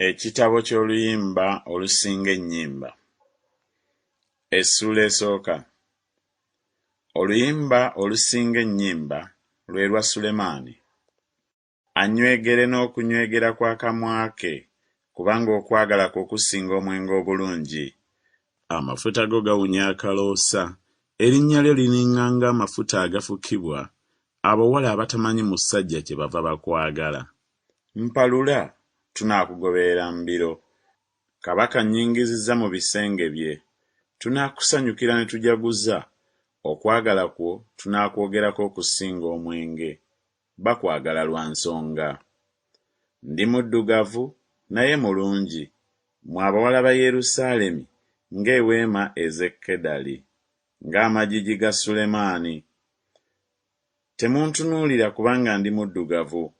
Ekitabo ky'Oluyimba olusinga ennyimba. Essuula esooka. Oluyimba olusinga ennyimba lwe lwa Sulemaani. Annywegere n'okunywegera kw'akamwa ke, kubanga okwagala kwo kusinga omwenge obulungi. Amafuta go gawunya akaloosa, erinnya lyo liringanga amafuta agafukibwa, abawala abatamanyi musajja kyebava bakwagala. Mpalula, tunaakugoberera mbiro. Kabaka annyingizizza mu bisenge bye. Tunaakusanyukira ne tujaguza, okwagala kwo tunaakwogerako okusinga omwenge. Bakwagala lwa nsonga. Ndi muddugavu, naye mulungi, mmwe abawala ba Yerusaalemi, ng'eweema ez'e Kedali, ng'amagigi ga Sulemaani. Temuntunuulira kubanga ndi muddugavu,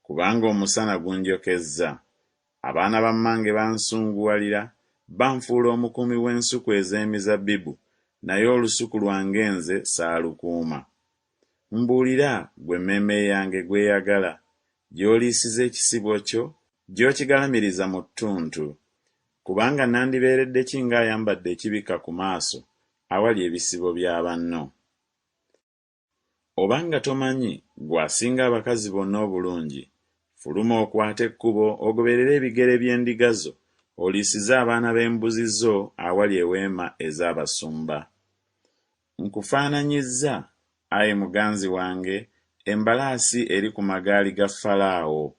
kubanga omusana gunjokezza. Abaana ba mmange bansunguwalira, banfuula omukuumi w'ensuku ez'emizabbibu, naye olusuku lwange nze saalukuuma. Mbuulira, ggwe emmeeme yange gw'eyagala, gy'oliisiza ekisibo kyo, gy'okigalamiriza mu ttuntu. Kubanga nandibeeredde ki ng'ayambadde ekibikka ku maaso awali ebisibo bya banno? Obanga tomanyi, ggwe asinga abakazi bonna obulungi, fuluma okwate ekkubo ogoberere ebigere by'endiga zo, oliisize abaana b'embuzi zo awali eweema ez'abasumba. Nkufaananyizza, ayi muganzi wange, embalaasi eri ku magaali ga Falaawo.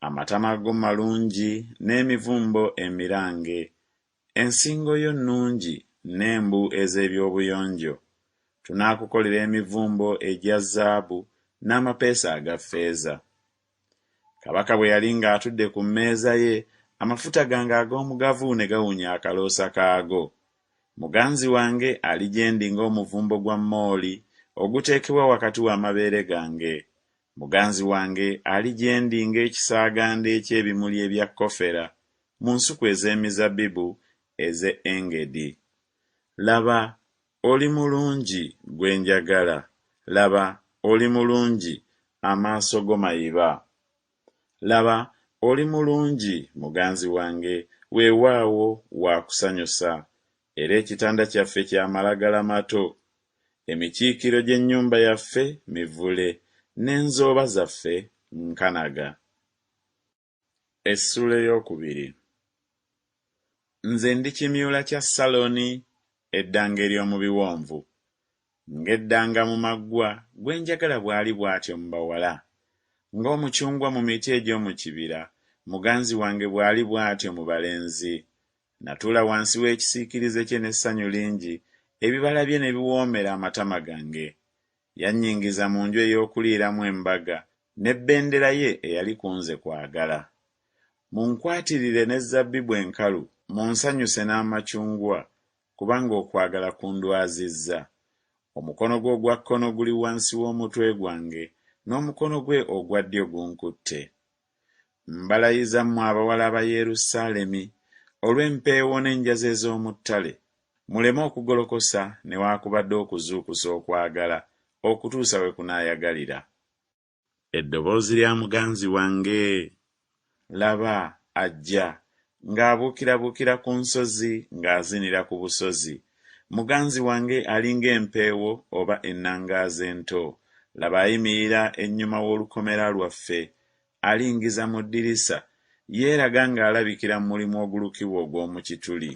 Amatama go malungi n'emivumbo emirange. Ensingo yo nnungi n'embu ez'eby'obuyonjo. Tunaakukolera emivumbo egya zaabu n'amapeesa aga ffeeza. Kabaka bwe yali ng'atudde ku mmeeza ye, amafuta gange ag'omugavu ne gawunya akaloosa kaago. Muganzi wange ali gye ndi ng'omuvumbo gwa mooli oguteekebwa wakati w'amabeere gange. Muganzi wange ali gye ndi ng'ekisaaganda eky'ebimuli ebya kofera mu nsuku ez'emizabbibu ez'e Engedi. Laba, oli mulungi, gwe njagala, laba, oli mulungi, amaaso go mayiba. Laba, oli mulungi, muganzi wange, weewaawo, wa kusanyusa, era ekitanda kyaffe kya malagala mato. Emikiikiro gy'ennyumba yaffe mivule, n'enzooba zaffe nkanaga. Essuula ey'okubiri. Nze ndi kimyula kya Saloni, eddanga ery'omu biwonvu. Ng'eddanga mu maggwa, gwe njagala bw'ali bw'atyo mu bawala. Ng'omucungwa mu miti egy'omu kibira, muganzi wange bw'ali bw'atyo mu balenzi. Natuula wansi w'ekisiikirize kye n'essanyu lingi, ebibala bye ne biwoomera amatama gange. Yannyingiza mu nju ey'okuliiramu embaga, ne bbendera ye eyali ku nze kwagala. Munkwatirire ne zzabbibu enkalu, munsanyuse n'amacungwa, kubanga okwagala kundwazizza. Omukono gwe ogwa kkono guli wansi w'omutwe gwange, n'omukono gwe ogwa ddyo gunkutte. Mbalayiza mmwe abawala ba Yerusaalemi, olw'empeewo n'enjazi ez'omu ttale, muleme okugolokosa newaakubadde okuzuukusa okwagala okutuusa we kunaayagalira. Eddoboozi lya muganzi wange! Laba, ajja, ng'abuukirabuukira ku nsozi, ng'azinira ku busozi. Muganzi wange ali ng'empeewo oba ennangaazi ento. Laba ayimirira ennyuma w'olukomera lwaffe, alingiza mu ddirisa, yeeraga ng'alabikira mu mulimu ogulukibwa ogw'omu kituli.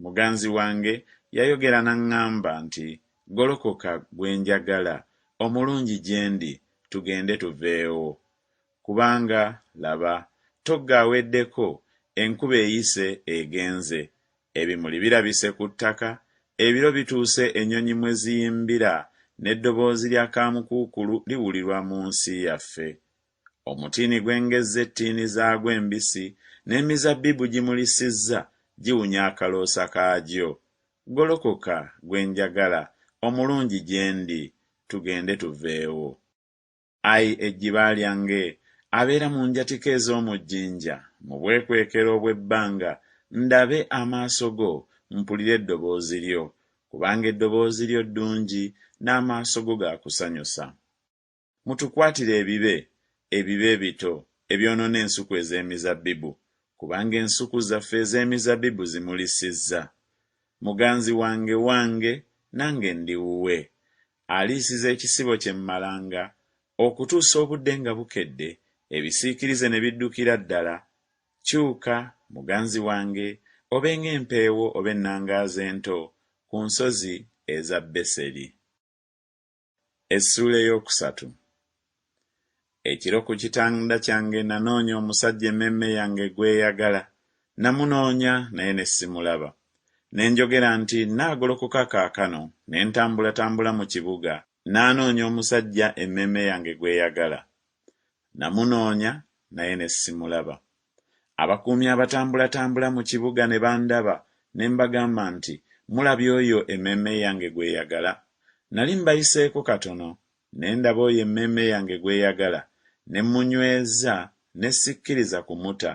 Muganzi wange yayogera n'aŋŋamba nti, Golokoka, gwe njagala, omulungi gye ndi, tugende tuveewo. Kubanga, laba, ttogge aweddeko, enkuba eyise egenze, ebimuli birabise ku ttaka, ebiro bituuse ennyonyi mwe ziyimbira, n'eddoboozi lya kaamukuukulu liwulirwa mu nsi yaffe. Omutiini gwengezza ettiini zaagwo embisi, n'emizabbibu gimulisizza, giwunya akaloosa kaagyo. Golokoka, gwe njagala, omulungi gye ndi, tugende tuveewo. Ayi ejjiba lyange, abeera mu njatika ez'omu jjinja, mu bwekwekero obw'ebbanga, ndabe amaaso go, mpulire eddoboozi lyo, kubanga eddoboozi lyo ddungi, n'amaaso go ga kusanyusa. Mutukwatire ebibe, ebibe ebito, ebyonoona ensuku ez'emizabbibu, Kubanga ensuku zaffe ez'emizabbibu zimulisizza. Muganzi wange wange, nange ndi wuwe. Aliisiza ekisibo kye mu malanga, okutuusa obudde nga bukedde, ebisiikirize ne biddukira ddala. Kyuka, muganzi wange, obe ng'empeewo oba ennangaazi ento ku nsozi eza Beseri. Essuula ey'okusatu. Ekiro ku kitanda kyange nanoonya omusajja emmeeme yange gw'eyagala. Namunoonya naye ne simulaba. Ne njogera nti, Nnaagolokoka kaakano ne ntambulatambula mu kibuga, nnaanoonya omusajja emmeeme yange gw'eyagala. Namunoonya naye ne simulaba. Abakuumi abatambulatambula mu kibuga ne bandaba, ne mbagamba nti, Mulabye oyo emmeeme yange gw'eyagala? Nali mbayiseeko katono, ne ndaba oyo emmeeme yange gw'eyagala, ne mmunyweza ne sikkiriza kumuta,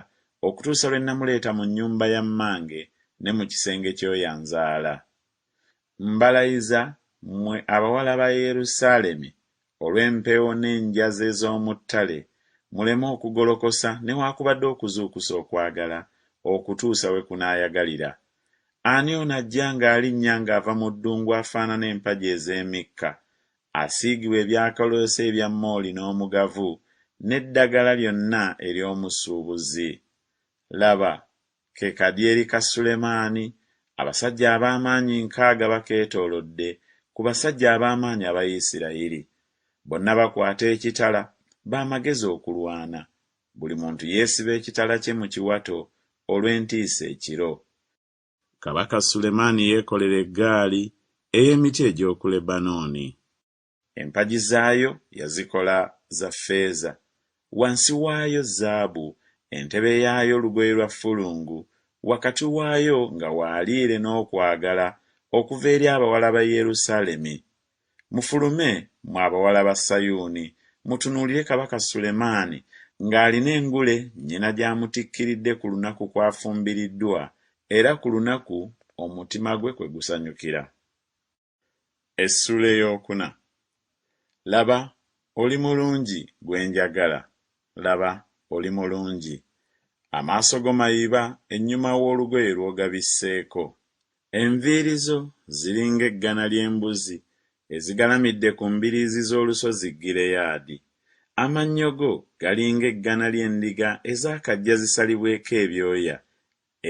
okutuusa lwe namuleeta mu nnyumba ya mmange ne mu kisenge ky'oyo anzaala. Mbalayiza, mmwe abawala ba Yerusaalemi, olw'empeewo n'enjazi ez'omu ttale, muleme okugolokosa newaakubadde okuzuukusa okwagala, okutuusa we kunaayagalira. Ani ono ajja ng'alinnya ng'ava mu ddungu afaanana empagi ez'emikka, asiigibwa ebyakaloosa ebya mooli n'omugavu, n'eddagala lyonna ery'omusuubuzi? Laba, Ke kadyeri ka Sulemaani, abasajja ab'amaanyi nkaaga bakeetoolodde, ku basajja ab'amaanyi aba Isirayiri. Bonna bakwata ekitala, ba magezi okulwana. Buli muntu yeesiba ekitala kye mu kiwato olw'entiisa ekiro. Kabaka Sulemaani yeekolera eggaali ey'emiti egy'oku Lebanooni. Empagi zaayo yazikola za ffeeza, wansi waayo zaabu, entebe yaayo lugoye lwa ffulungu, wakati waayo nga waaliire n'okwagala okuva eri abawala ba Yerusaalemi. Mufulume, mmwe abawala ba Sayuuni, mutunuulire Kabaka Sulemaani ng'alina engule nnyina gy'amutikkiridde ku lunaku kw'afumbiriddwa era ku lunaku omutima gwe kwe gusanyukira. Essuula ey'okuna. Laba, oli mulungi, gwe njagala, laba, oli mulungi. Amaaso go mayiba ennyuma w'olugoye lw'ogabisseeko. Enviiri zo ziri ng'eggana ly'embuzi ezigalamidde ku mbiriizi z'olusozi Gireyaadi. Amannyo go gali ng'eggana ly'endiga ezaakajja zisalibweko ebyoya,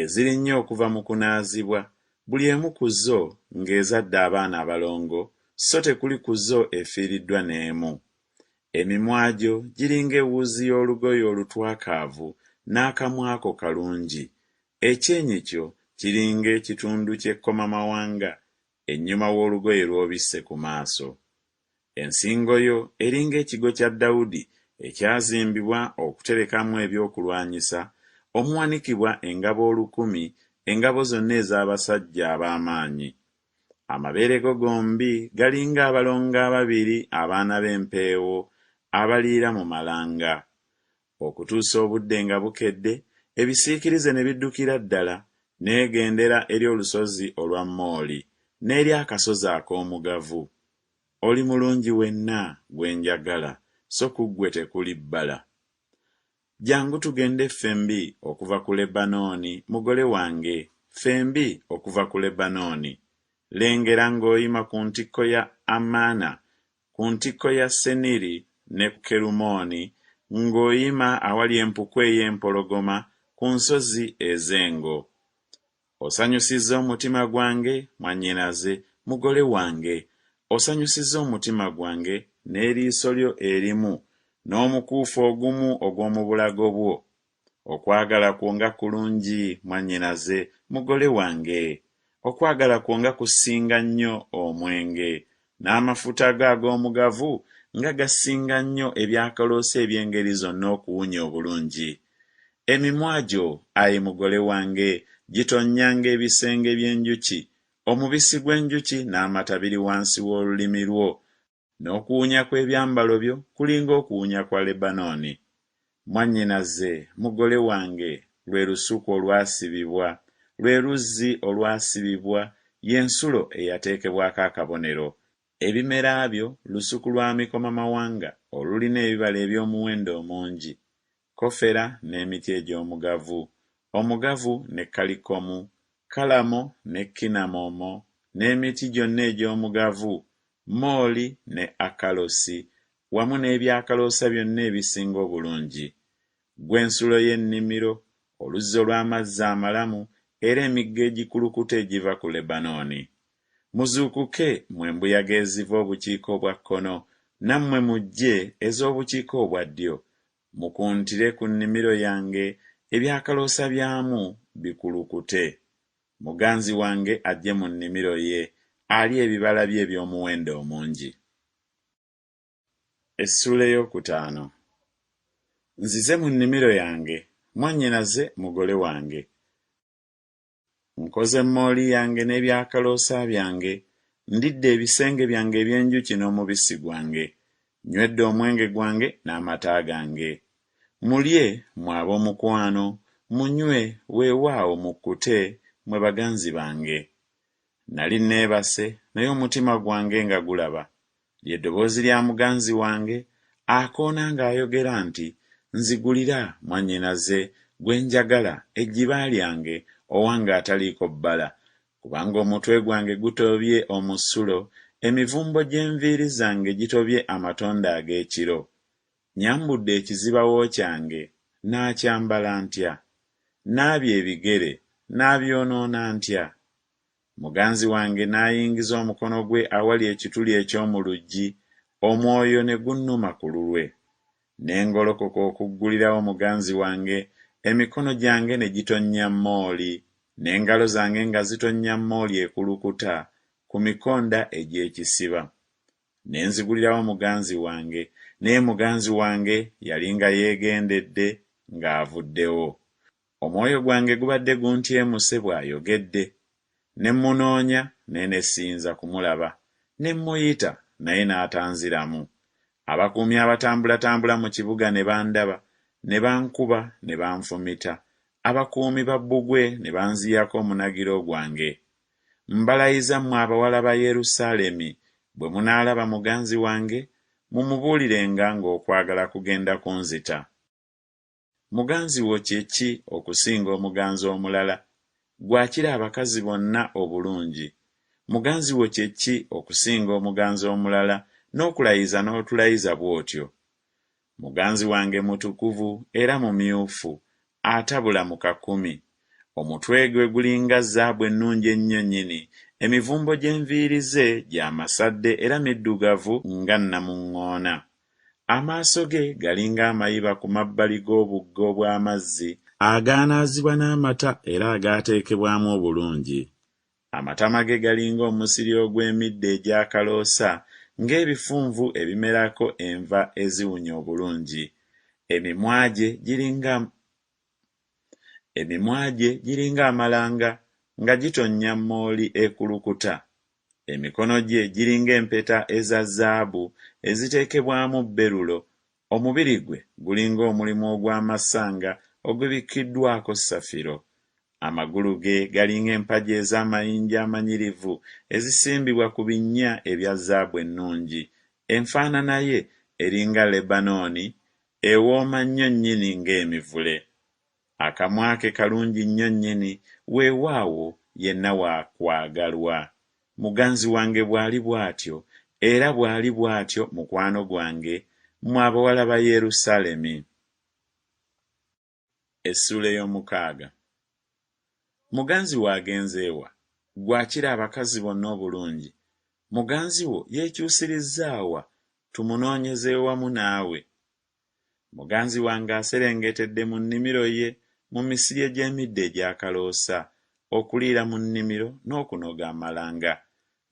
Ezirinnye okuva mu kunaazibwa, buli emu ku zo ng'ezadde abaana abalongo, sso tekuli ku zo efiiriddwa n'emu. Emimwa gyo giri ng'ewuzi y'olugoye olutwakaavu, n'akamwa ko kalungi. Ekyenyi kyo kiri ng'ekitundu ky'ekkomamawanga ennyuma w'olugoye lw'obisse ku maaso. Ensingo yo eri ng'ekigo kya Dawudi ekyazimbibwa okuterekamu ebyokulwanyisa, omuwanikibwa engabo olukumi, engabo zonna ez'abasajja ab'amaanyi. Amabeere go gombi gali ng'abalongo ababiri abaana b'empeewo abaliira mu malanga. Okutuusa obudde nga bukedde, ebisiikirize ne biddukira ddala, n'egendera eri olusozi olwa mooli, n'eri akasozi ak'omugavu. Oli mulungi wenna, gwe njagala, so ku ggwe tekuli bbala. Jangu tugende ffembi okuva ku Lebanooni, mugole wange, ffembi okuva ku Lebanooni. Lengera ng'oyima ku ntikko ya Amana, ku ntikko ya Seniri ne Kerumooni, ng'oyima awali empuku ey'empologoma ku nsozi ez'engo. Osanyusizza omutima gwange, mwannyinaze, mugole wange, osanyusizza omutima gwange n'eriiso lyo erimu n'omukuufu ogumu ogw'omu bulago bwo. Okwagala kwo nga kulungi, mwannyinaze, mugole wange! Okwagala kwo nga kusinga nnyo omwenge, n'amafuta go ag'omugavu nga gasinga nnyo ebyakaloosa eby'engeri zonna okuwunya obulungi! Emimwa gyo, ayi mugole wange, gitonnya ng'ebisenge by'enjuki, omubisi gw'enjuki n'amata biri wansi w'olulimi lwo, N'okuwunya kw'ebyambalo byo kuli ng'okuwunya kwa Lebanooni. Mwannyinaze, mugole wange, lwe lusuku olwasibibwa, lwe luzzi olwasibibwa, ye nsulo eyateekebwako akabonero. Ebimera byo lusuku lwa mikomamawanga olulina ebibala eby'omuwendo omungi, kofera n'emiti egy'omugavu, Omugavu ne kalikomu, kalamo ne kinamomo, n'emiti gyonna egy'omugavu, mooli ne akalosi, wamu n'ebyakaloosa byonna ebisinga obulungi. Ggwe nsulo y'ennimiro, oluzzi olw'amazzi amalamu, era emigga egikulukuta egiva ku Lebanooni. Muzuukuke, mmwe embuyaga eziva obukiika obwa kkono, nammwe mujje, ez'obukiika obwa ddyo, mukuntire ku nnimiro yange, ebyakaloosa byamu bikulukute. Muganzi wange ajje mu nnimiro ye, alye ebibala bye eby'omuwendo omungi. Essuula ey'okutaano. Nzize mu nnimiro yange, mwannyinaze, mugole wange. Nkoze mooli yange n'ebyakaloosa byange, ndidde ebisenge byange eby'enjuki n'omubisi gwange, nywedde omwenge gwange n'amata gange. Mulye, mmwe ab'omukwano, munywe, weewaawo mukkute, mmwe baganzi bange. Nnali nneebase, naye omutima gwange nga gulaba. Lye ddoboozi lya muganzi wange, akoona ng'ayogera nti, Nzigulira, mwannyinaze, gwe njagala, ejjiba lyange, owange ataliiko bbala, kubanga omutwe gwange gutobye omusulo, emivumbo gy'enviiri zange gitobye amatondo ag'ekiro. Nnyambudde ekizibawo kyange, nnaakyambala ntya? Nnaabye ebigere, nnaabyonoona ntya? Muganzi wange n'ayingiza omukono gwe awali ekituli eky'omu luggi, omwoyo ne gunnuma ku lulwe. Ne ngolokoka okuggulirawo muganzi wange, emikono gyange ne gitonnya mooli, n'engalo zange nga zitonnya mooli ekulukuta ku mikonda egy'ekisiba. Ne nzigulirawo muganzi wange, naye muganzi wange yali nga yeegendedde, ng'avuddewo. Omwoyo gwange gubadde guntyemuse bw'ayogedde. Ne mmunoonya, naye ne siyinza kumulaba, ne mmuyita, naye n'atanziramu. Abakuumi abatambulatambula mu kibuga ne bandaba, ne bankuba ne banfumita, abakuumi ba bbugwe ne banziyako omunagiro gwange. Mbalayiza mmwe abawala ba Yerusaalemi, bwe munaalaba muganzi wange, mumubuulirenga ng'okwagala kugenda kunzita. Muganzi wo kye ki okusinga omuganzi omulala, ggwe akira abakazi bonna obulungi? Muganzi wo kye ki okusinga omuganzi omulala, n'okulayiza n'otulayiza bw'otyo? Muganzi wange mutukuvu era mumyufu, atabula mu kakumi. Omutwe gwe gulinga zaabu ennungi ennyo nnyini, emivumbo gy'enviiri ze gya masadde era middugavu nga nnamuŋŋoona. Amaaso ge galinga amayiba ku mabbali g'obugga obw'amazzi agaanaazibwa n'amata era agaateekebwamu obulungi. Amatama ge galinga omusiri ogw'emiddo egy'akaloosa, ng'ebifunvu ebimerako enva eziwunya obulungi. Emimwa gye giringa Emimwa gye giringa amalanga, nga gitonnya mooli ekulukuta. Emikono gye giringa empeta eza zaabu eziteekebwamu berulo, omubiri gwe gulinga omulimu ogw'amasanga ogubikkiddwako safiro. Amagulu ge galinga empagi ez'amayinja amanyirivu ezisimbibwa ku binnya ebya zaabu ennungi. Enfaanana ye eringa Lebanooni, ewooma nnyo nnyini ng'emivule. Akamwa ke kalungi nnyo nnyini, weewaawo, yenna wa kwagalwa. Muganzi wange bw'ali bw'atyo, era bw'ali bw'atyo mukwano gwange, mmwe abawala ba Yerusaalemi. Essuula ey'omukaaga. Muganzi wo agenze wa, ggwe akira abakazi bonna obulungi? Muganzi wo yeekyusirizza wa, tumunoonyeze wamu naawe? Muganzi wange aserengetedde mu nnimiro ye, mu misiri egy'emiddo egy'akaloosa, okuliira mu nnimiro n'okunoga amalanga.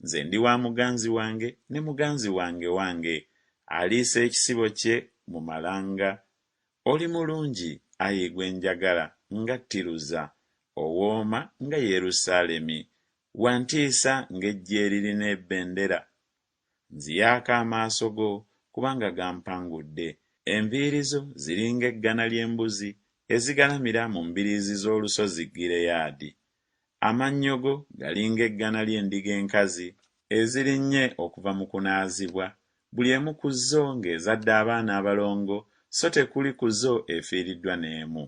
Nze ndi wa muganzi wange, ne muganzi wange wange. Aliisa ekisibo kye mu malanga. Oli mulungi, ayi gwe njagala, nga Tiruza, owooma nga Yerusaalemi, wa ntiisa ng'eggye eririna ebendera. Nziyaako amaaso go, kubanga gampangudde. Enviiri zo ziri ng'eggana ly'embuzi ezigalamira mu mbiriizi z'olusozi Gireyaadi. Amannyo go gali ng'eggana ly'endiga enkazi ezirinnye okuva mu kunaazibwa, buli emu ku zo ng'ezadde abaana abalongo, so tekuli ku zo efiiriddwa n'emu.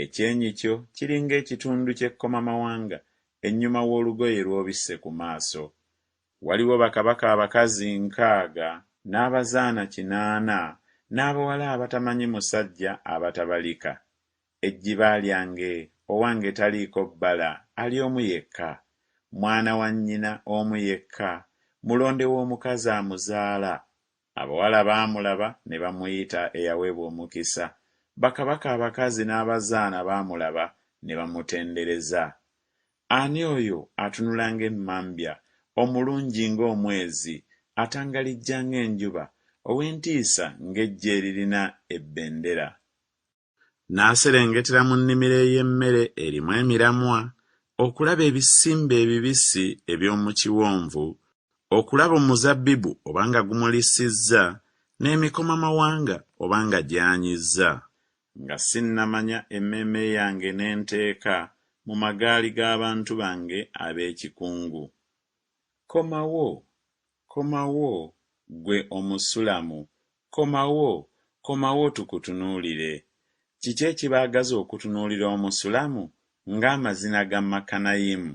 Ekyenyi kyo kiri ng'ekitundu ky'ekkomamawanga ennyuma w'olugoye lw'obisse ku maaso. Waliwo bakabaka abakazi nkaaga n'abazaana kinaana n'abawala abatamanyi musajja abatabalika. Ejjiba lyange, owange taliiko bbala, ali omu yekka. Mwana wa nnyina omu yekka, mulonde w'omukazi amuzaala. Abawala baamulaba ne bamuyita eyaweebwa omukisa, bakabaka abakazi n'abazaana baamulaba ne bamutendereza. Ani oyo atunula ng'emmambya, omulungi ng'omwezi, atangalijja ng'enjuba, ow'entiisa ng'eggye eririna ebbendera? N'aserengetera mu nnimiro ey'emmere erimu emiramwa, okulaba ebisimbe ebibisi eby'omu kiwonvu, okulaba omuzabbibu oba nga gumulisizza, n'emikomamawanga oba nga gyanyizza. Nga sinnamanya emmeeme yange ne nteeka mu magaali g'abantu bange ab'ekikungu. Komawo, komawo, ggwe Omusulamu, komawo, komawo tukutunuulire. Kiki ekibaagaza okutunuulira Omusulamu ng'amazina ga Makanayimu?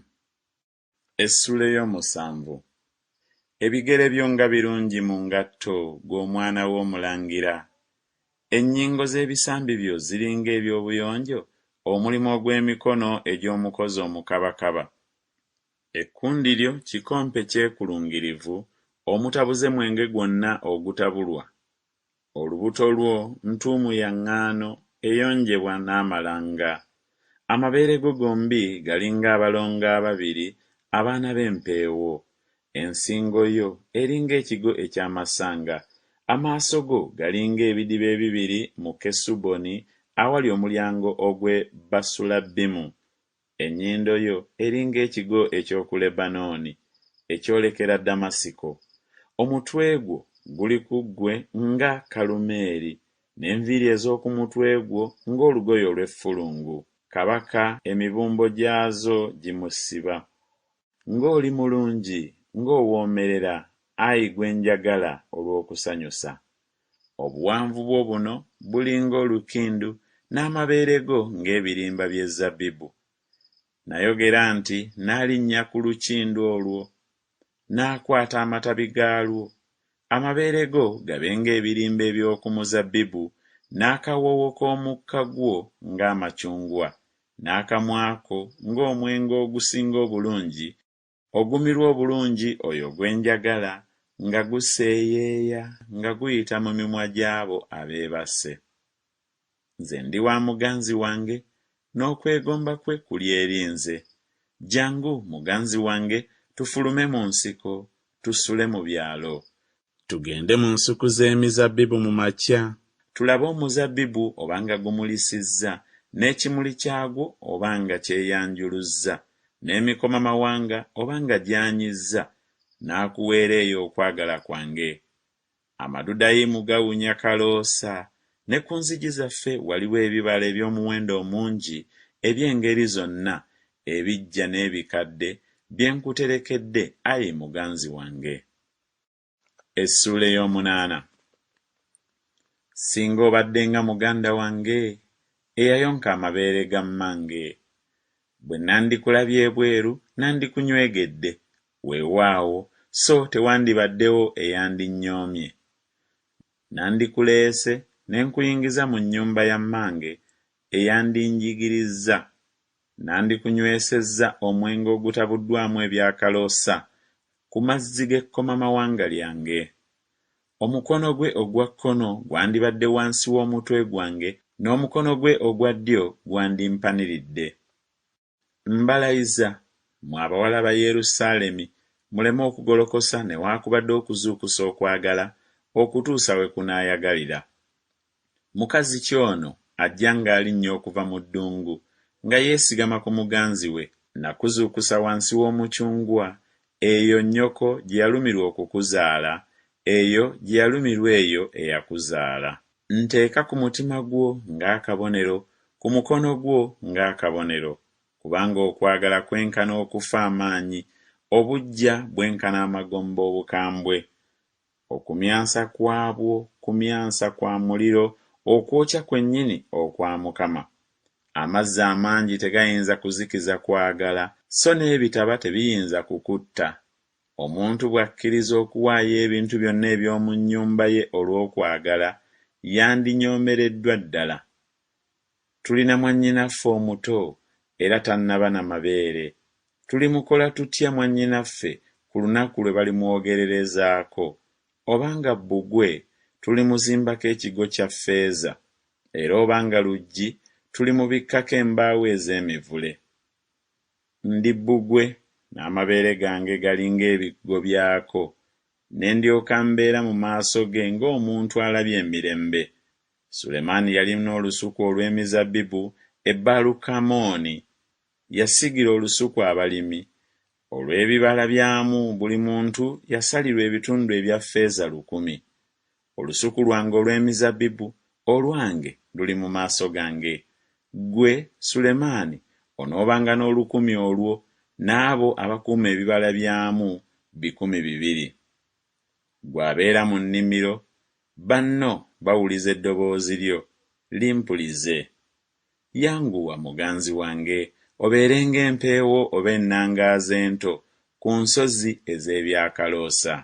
Essuula ey'omusanvu. Ebigere byo nga birungi mu ngatto, ggwe omwana w'omulangira! Ennyingo z'ebisambi byo ziri ng'eby'obuyonjo, omulimu ogw'emikono egy'omukozi omukabakaba. Ekkundi lyo kikompe kyekulungirivu omutabuze mwenge gwonna ogutabulwa. Olubuto lwo ntuumu ya ŋŋaano eyonjebwa n'amalanga. Amabeere go gombi gali ng'abalongo ababiri, abaana b'empeewo. Ensingo yo eri ng'ekigo eky'amasanga. Amaaso go gali ng'ebidiba ebibiri mu Kesuboni awali omulyango ogw'e Basulabbimu. Ennyindo yo eri ng'ekigo eky'oku Lebanooni, ekyolekera Damasiko. Omutwe gwo guli ku ggwe nga Kalumeeri, n'enviiri ez'oku mutwe gwo ng'olugoye olw'effulungu. Kabaka emibumbo gyazo gimusiba. Ng'oli mulungi, ng'owoomerera, ayi gwe njagala olw'okusanyusa! Obuwanvu bwo buno buli ng'olukindu, n'amabeere go ng'ebirimba by'ezzabbibu. Nayogera nti Naalinnya ku lukindu olwo, naakwata amatabi gaalwo. Amabeere go gabe ng'ebirimba eby'oku muzabbibu, n'akawoowo k'omukka gwo ng'amacungwa, n'akamwa ko ng'omwenge ogusinga obulungi, ogumirwa obulungi oyo gwe njagala, nga guseeyeeya nga guyita mu mimwa gy'abo abeebase. Nze ndi wa muganzi wange, n'okwegomba kwe kuli eri nze. Jjangu, muganzi wange, tufulume mu nsiko, tusule mu byalo. Tugende mu nsuku z'emizabbibu mu makya, tulabe omuzabbibu oba nga gumulisizza, n'ekimuli kyagwo oba nga kyeyanjuluzza, n'emikomamawanga oba nga gyanyizza, naakuweera eyo okwagala kwange. Amadudayimu gawunya kaloosa, ne ku nzigi zaffe waliwo ebibala eby'omuwendo omungi eby'engeri zonna, ebiggya n'ebikadde, bye nkuterekedde, ayi muganzi wange. Essuula ey'omunaana. Singa obadde nga muganda wange, eyayonka amabeere ga mmange! Bwe nandikulabye ebweru nandikunyweegedde, weewaawo, so tewandibaddewo eyandinyoomye. Nandikuleese ne nkuyingiza mu nnyumba ya mmange eyandinjigirizza. Nandikunywesezza omwenge ogutabuddwamu eby'akaloosa ku mazzi g'ekkomamawanga lyange. Omukono gwe ogwa kkono gwandibadde wansi w'omutwe gwange, n'omukono gwe ogwa ddyo gwandimpaniridde. Mbalayiza, mmwe abawala ba Yerusaalemi, muleme okugolokosa newaakubadde okuzuukusa okwagala, okutuusa we kunaayagalira. Mukazi ki ono ajja ng'alinnya okuva mu ddungu, nga yeesigama ku muganzi we? Nakuzuukusa wansi w'omucungwa, eyo nnyoko gye yalumirwa okukuzaala, eyo gye yalumirwa eyo eyakuzaala. Nteeka ku mutima gwo ng'akabonero, ku mukono gwo ng'akabonero, kubanga okwagala kwenkana okufa amaanyi, obuggya bwenkana amagombe obukambwe. Okumyansa kwabwo kumyansa kwa muliro, okwokya kwennyini okwa Mukama. Amazzi amangi tegayinza kuzikiza kwagala, so n'ebitaba tebiyinza kukutta. Omuntu bw'akkiriza okuwaayo ebintu byonna eby'omu nnyumba ye olw'okwagala, yandinyoomereddwa ddala. Tulina mwannyinaffe omuto, era tannaba na mabeere. Tulimukola tutya mwannyinaffe ku lunaku lwe balimwogererezaako? Oba nga bbugwe, tulimuzimbako ekigo kya ffeeza, era oba nga luggi, tulimubikkako embaawo ez'emivule. Ndi bbugwe, n'amabeere gange gali ng'ebigo byako, ne ndyoka mbeera mu maaso ge ng'omuntu alabye emirembe. Sulemaani yalina olusuku olw'emizabbibu e Baalukamoni. Yasigira olusuku abalimi, olw'ebibala byamu buli muntu yasalirwa ebitundu ebya ffeeza lukumi. Olusuku lwange olw'emizabbibu, olwange, luli mu maaso gange. Ggwe, Sulemaani, onoobanga n'olukumi olwo, n'abo abakuuma ebibala byamu 200. Ggwe abeera mu nnimiro, banno bawuliza eddoboozi lyo, limpulize. Yanguwa, muganzi wange, obeere ng'empeewo oba ennangaazi ento ku nsozi ez'ebyakaloosa.